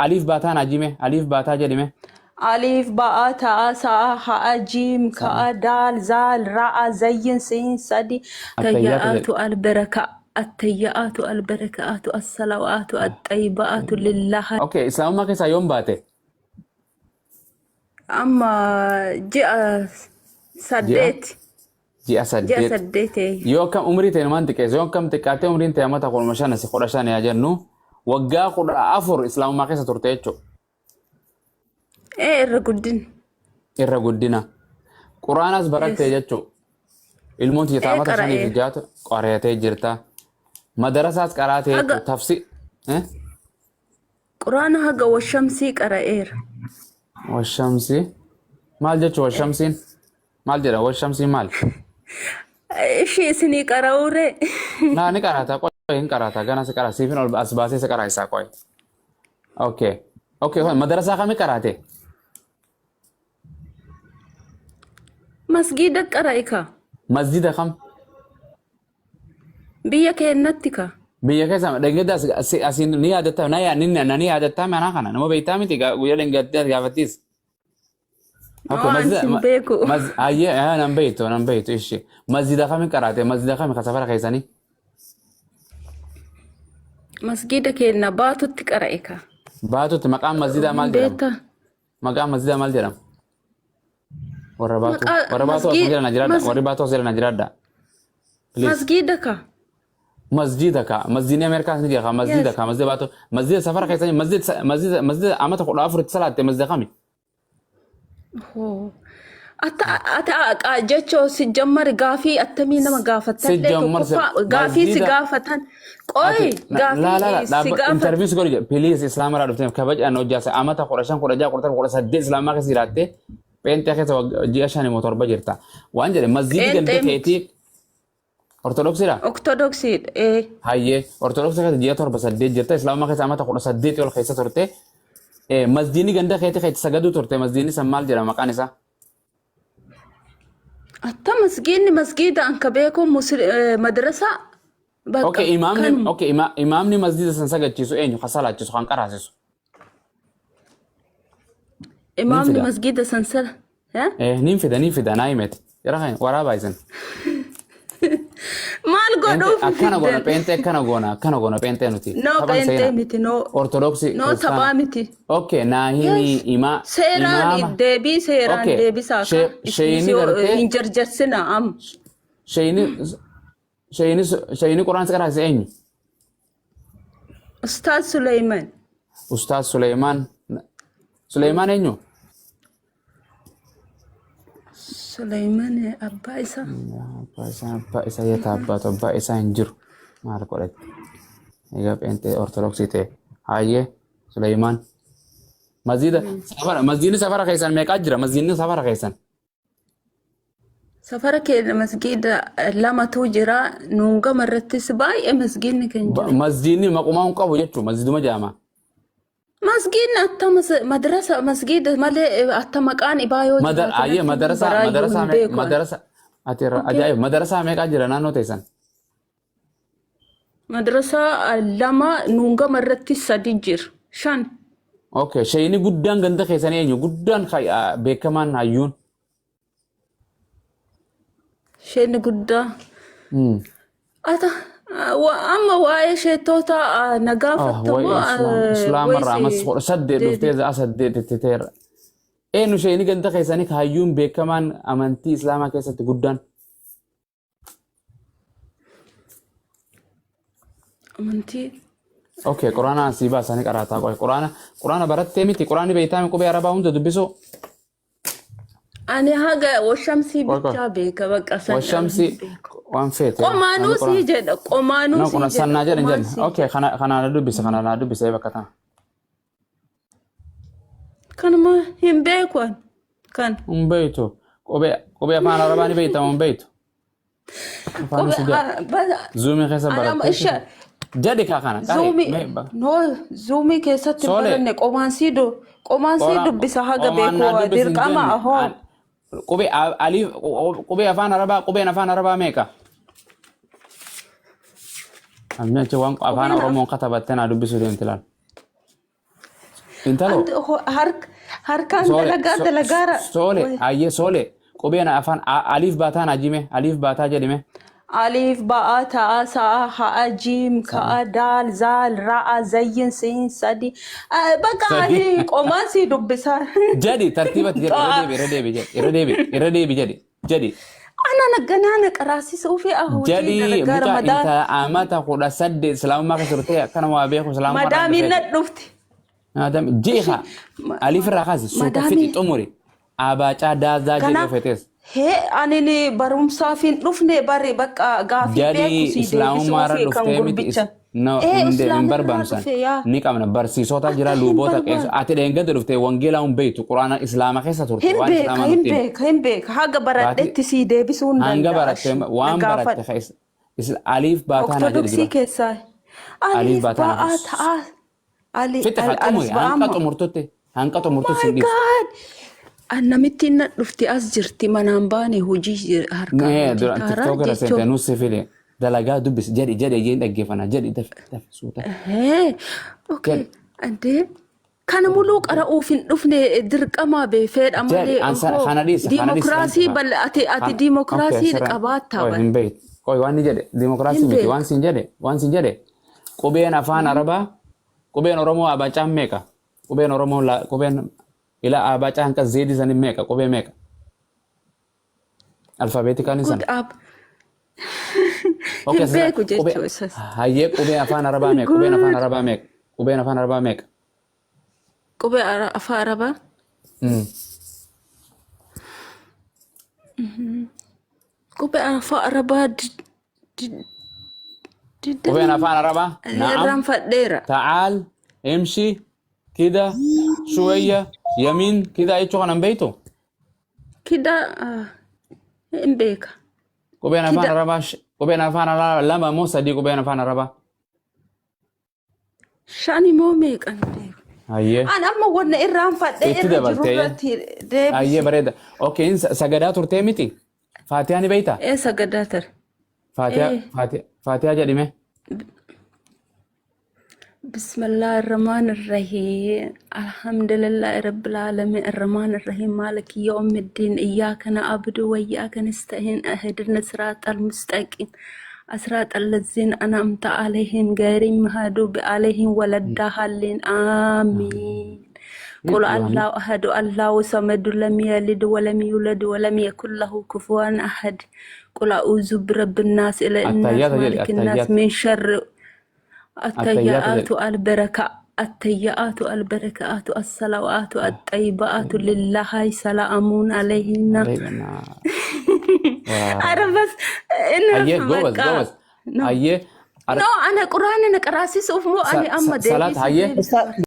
Aliif baataa naa jime. Aliif baataa jedhime. Aliif ba'aa ta'a sa'a ha'a jiim ka'a daal zaal ra'a zayyin siin sadi. Attayyaatu jedhe. Tayya'atu albaraka attayya'atu albarakaatu assalawaatu attayyiba'atu lillaha. Okay, Islaamummaa keessaa yoom baate? Amma ji'a Ji'a? 8. Ji'a Ji'a 8. 8 eeyya. Yoo akkam umrii ta'e numaan xiqqeessa. Yoo akkam xiqqaattee umriin ta'e amata 15 si 15 yaa jennu waggaa 14 Islaamummaa keessa turte jechuudha. Ee irra guddina. Irra guddina. Quraanas barattee Yes. jechuudha. Ilmoon tiyya Ee taamata shanii fi qara'eera. jaatu qoreetee jirta. Madarasaas qaraatee Haga jechuudha. Tafsi. Eh? Quraana haga washamsii qara'eera. Washamsi. Maal jechuun washamsiin? Maal jedha washamsiin maal? Ishii isinii qara'uuree. Naa ni qaraata qoy hin qaraata gana si qara siifin ol as baasee si qara isaa qoy. Okay. Okay madarasaa kami qaraate? Masgiida qara'e ka. Masjida kam? Biyya keennatti ka. Biyya keessa dheengadda asiin ni yaadatta na yaa ni na ni yaadatta mana kana nama beektaa miti guyyaa dheengadda gaafattis. Okay, No, masjida ani sin beeku. mas ayyee nan beektu nan beektu ishi. Masjida kami qaraate masjida kami ka safara keessanii? Masgiida keenna baatutti qara'e ka. Baatutti maqaan masjidaa maal jedhama? Beektaa? Maqaan masjidaa maal jedhama? Warra baatuu. Maqaa Warra baatuu asuma masgii jala na jiraadha. mas Warri baatuu as jala na jiraadha. Please. masgiida ka. Masjida ka. Masjidni Ameerikaas ni jira ka. Masjida Yes. ka. Masjida baatuu. Masjida safara keessanii masjida masjida masjida amata 14 itti salaatte masjida kami? Hoo. Ata ata qa jechoo si jammar gaafii attamii nama gaafattallee Sijjammar tokkoffaa gaafii si masjida gaafatan ati qoy laa laa laa gaafii si dhaabba gaafatan interview si godhu jedhe please islaama irraa dhufteef kabajaan hojjaasa amata 15 16 17 18 islaamaa keessa jiraatte pheenxee keessa ji'a 5 immoo 7 jirta waan jedhe masjidi ganda pheenxee miti keetii ortodoksiidha ortodoksiidha ee hayyee ortodoksii keessa ji'a 7 8 jirta islaamaa keessa amata 18 ol keessa turte masjidni ganda keetii keessa sagaduu turte masjidni san maal jedhama maqaan isaa Atta masgiidni masgiida anka beeku madrasaa bakka Okay, imaamni kanuma. okay, imaamni masjida san sagachiisu eenyu? Kan salaachisu, kan qaraasisu. Nin Imaamni fida. masgiida san sala. Eh? Eh, nin fida, nin fida, naa himete. Jara kan waraabaa isin. Maal Pheenxee godhuuf akkana goona, fiddan? pheenxee akkana goona, akkana goona pheenxee nuti. No Taphan pheenxee seenaa. miti no Ortodoksii, no taphaa kiristaana. miti. Okay, naa himi Yes. ima Seeraan imaama. deebii seeraan Okay, deebisaa ka. Isin sheeyini gartee hin jarjarsina am. sheeyini sheeyini sheeyini quraan si qaraasise eenyu? Ustaaz Suleyman. Ustaaz Suleymaan. Suleymaan eenyu? Suleyman abbaa isaa. Abbaa isaa abbaa isaa yeeta abbaatu abbaa isaa hin jiru. Maal godhatti? Egaa pheenxee ortodoksii ta'e. Hayyee Suleymaan. Masjiida safara masjiidni safara keessan meeqaa jira? Masjiidni safara keessan. Safara keenya masgiida lamatu jira. Nuun gama irrattis baay'ee masgiidni kan jiru. Masjiidni maqumaa hin qabu jechuun masjiiduma jedhama. Masgiidni atta madrasa masgiida malee atta maqaan ibaa yoo jiraate Ayyee natti hin madarasaa baraayyuu madarasaa hin mee beeku ani. madarasa ati irra Okay. ajaa'iba madarasaa meeqaa jira naannoo teessan? Madrasaa lama nuun gama irratti sadi jira. Shan. Okay, sheeyini guddaan ganda keessanii eenyu? Guddaan beekamaan hayyuun. Sheeyni guddaa. Ata amma waa'ee sheetota na Ah, gaafatta wayi moo islaam islaama irraa amas wayis 18 dhuftee deebi. za'a 8 itti teerra. Eenyu sheeyini ganda keessanii hayyuun beekamaan amantii islaamaa keessatti guddaan? Amantii. Okay, quraana asii baasanii qaraataa qoy. Quraana quraana barattee miti quraanni beektaa mi qubee arabaa hunda dubbisuu? Ani haga washamsii Qoy qoy. bichaa beeka bakka san dhala Washamsi hin beeku. waan feete. Ani Qomaanuu sii quraana. jedha qomaanuu No, sii quraana jedha sannaa jedhan qomaan jenna. sii Okay, jedha. kana kana na dubbise kana na dubbise bakka tana. Kanuma hin beeku ani kan. Hin beektu. Qubee qubee afaan arabaa ni beekta moo hin beektu? Afaan Qubee si jedha. Zuumii keessa anama barattee. isha Jedhi kaa kana qari. zuumii Mee ba- no zuumii keessatti hin Soole. baranne qomaan sii du qomaan sii Qora- dubbisa haga qomaan beeku naa dubbisi hin dirqama jenne. ahoo. Qubee alif qubee afaan arabaa qubeen afaan arabaa meeqa? Amni achi waan afaan Qubeen Oromoon katabattee naa dubbisuu deemti laal. Intalo. Harkaan Soole. dalagaa dalagaara. Soole. Ayyee soole. Qubeen afaan aliif baataa naa jime. Aliif baataa jedhime. Aliif ba'aa ta'a sa'a ha'a jiim ka'a daal zaal ra'a zayyin siin sadi. Bakka Sadi. ani qomaan sii dubbisaa. Jedhi tartiibatti jedhi. Irra deebi irra deebi jedhi. Irra deebi irra deebi jedhi. Jedhi. Ana nagganaa na qaraasisuu fi hojii Jedhi dalagaa mucaa ramadaan. intala amata 18 islaamummaa keessa turte akkana waa beeku islaamummaa. Madaamiin na dhufti. Madam jeeqa aliif irraa kaasi suuta fixi Madaamii. xumuri abaacaa daazaa jedhee Kanaaf fetes. hee ani ni barumsaaf hin dhufne bari bakka gaafii Jedhi beeku sii islaamummaa irra deebisuu fi kan dhuftee miti. gurbicha. No, Ee hin hin islaamarraa barbaannu dhufe yaa. ni qabna barsiisota jira Akka hin luboota barbaanne. qeessa ati dheengadda dhuftee wangeelaa hin beektu quraana islaama keessa turte Hin waan beeka islaamaa hin nutti himi. beeka hin beeka haga baradhetti sii deebisuu hin Hanga danda'a. baratte Na waan baratte gaafadhu. keessa aliif baataa naa jedhi Ortodoksii dura. keessaa. Aliif Aliif baataa naa ba'aa jedhi. ta'a. Ali Fixe haa xumuri alif ba'aa hanqa moo? xumurtutti hanqa xumurtutti My sin dhiisu. God! Namittiin na dhufti as jirti manaan baane hojii harkaa Nee, hojii dura taaraa TikTok irra seente jechuun. nuus si fide. Dalagaa dubbisi jedhi jedhi jeen dhaggeeffana jedhi dafi dafi suuta. Hee, okay. Jedhi. Andee kana muluu qara'uuf hin dhufne dirqama beefeedha Jedhi malee ansa ohoo kana dhiisa kana dhiisa. diimokiraasii bal'ate ati diimokiraasii qabaattaa Qoy bara. hin beektu. Qoy waan ni jedhe diimokiraasii Hin miti beeku. waan siin jedhe waan siin jedhe qubeen afaan arabaa qubeen oromoo abacaan meeqa qubeen oromoo qubeen ila abacaa hanqa zeedii sanii meeqa qubee meeqa alfaabeetikaanii Good sana. up. Okay, Hin sasa beeku qubee jechuu isas. hayyee qubeen afaan arabaa meeqa qubeen afaan Good. arabaa meeqa qubeen afaan arabaa meeqa. Qubee afaan arabaa. Qubee afaan arabaa Qubeen afaan arabaa na'am irraanfadheera. تعال امشي كده شوية يمين كده ايش انا بيته Kida hin beeka. قبين افان Kida ربا قبين افان ربا لما موسى دي قبين افان ربا shani moo meeqan beeku. هاي An amma wanna irraanfadhee itti irra jiru dabaltee irratti hayyee deebisi. bareeda okay sagadaa turtee miti faatihaa ni beeyta Ee sagadaa tare. faatihaa Ee faatihaa jedhime بسم الله الرحمن الرحيم الحمد لله رب العالمين الرحمن الرحيم مالك يوم الدين إياك نعبد وإياك نستعين اهدنا الصراط المستقيم صراط الذين أنعمت عليهم غير المغضوب عليهم ولا الضالين آمين قل الله أحد الله الصمد لم يلد ولم يولد ولم يكن له كفوا أحد قل أعوذ برب الناس إلى الناس التحيات jedhi مالك الناس التحيات من شر التحيات التيئات jedhi البركة التيئات البركات الصلوات الطيبات لله سلام عليهن أنا بس hayyee إنه goobas بقى goobas نو hayyee نو أنا قرآن أنا قراسي سوف مو أنا أما salaat ديبي hayyee ديبي Ustaz,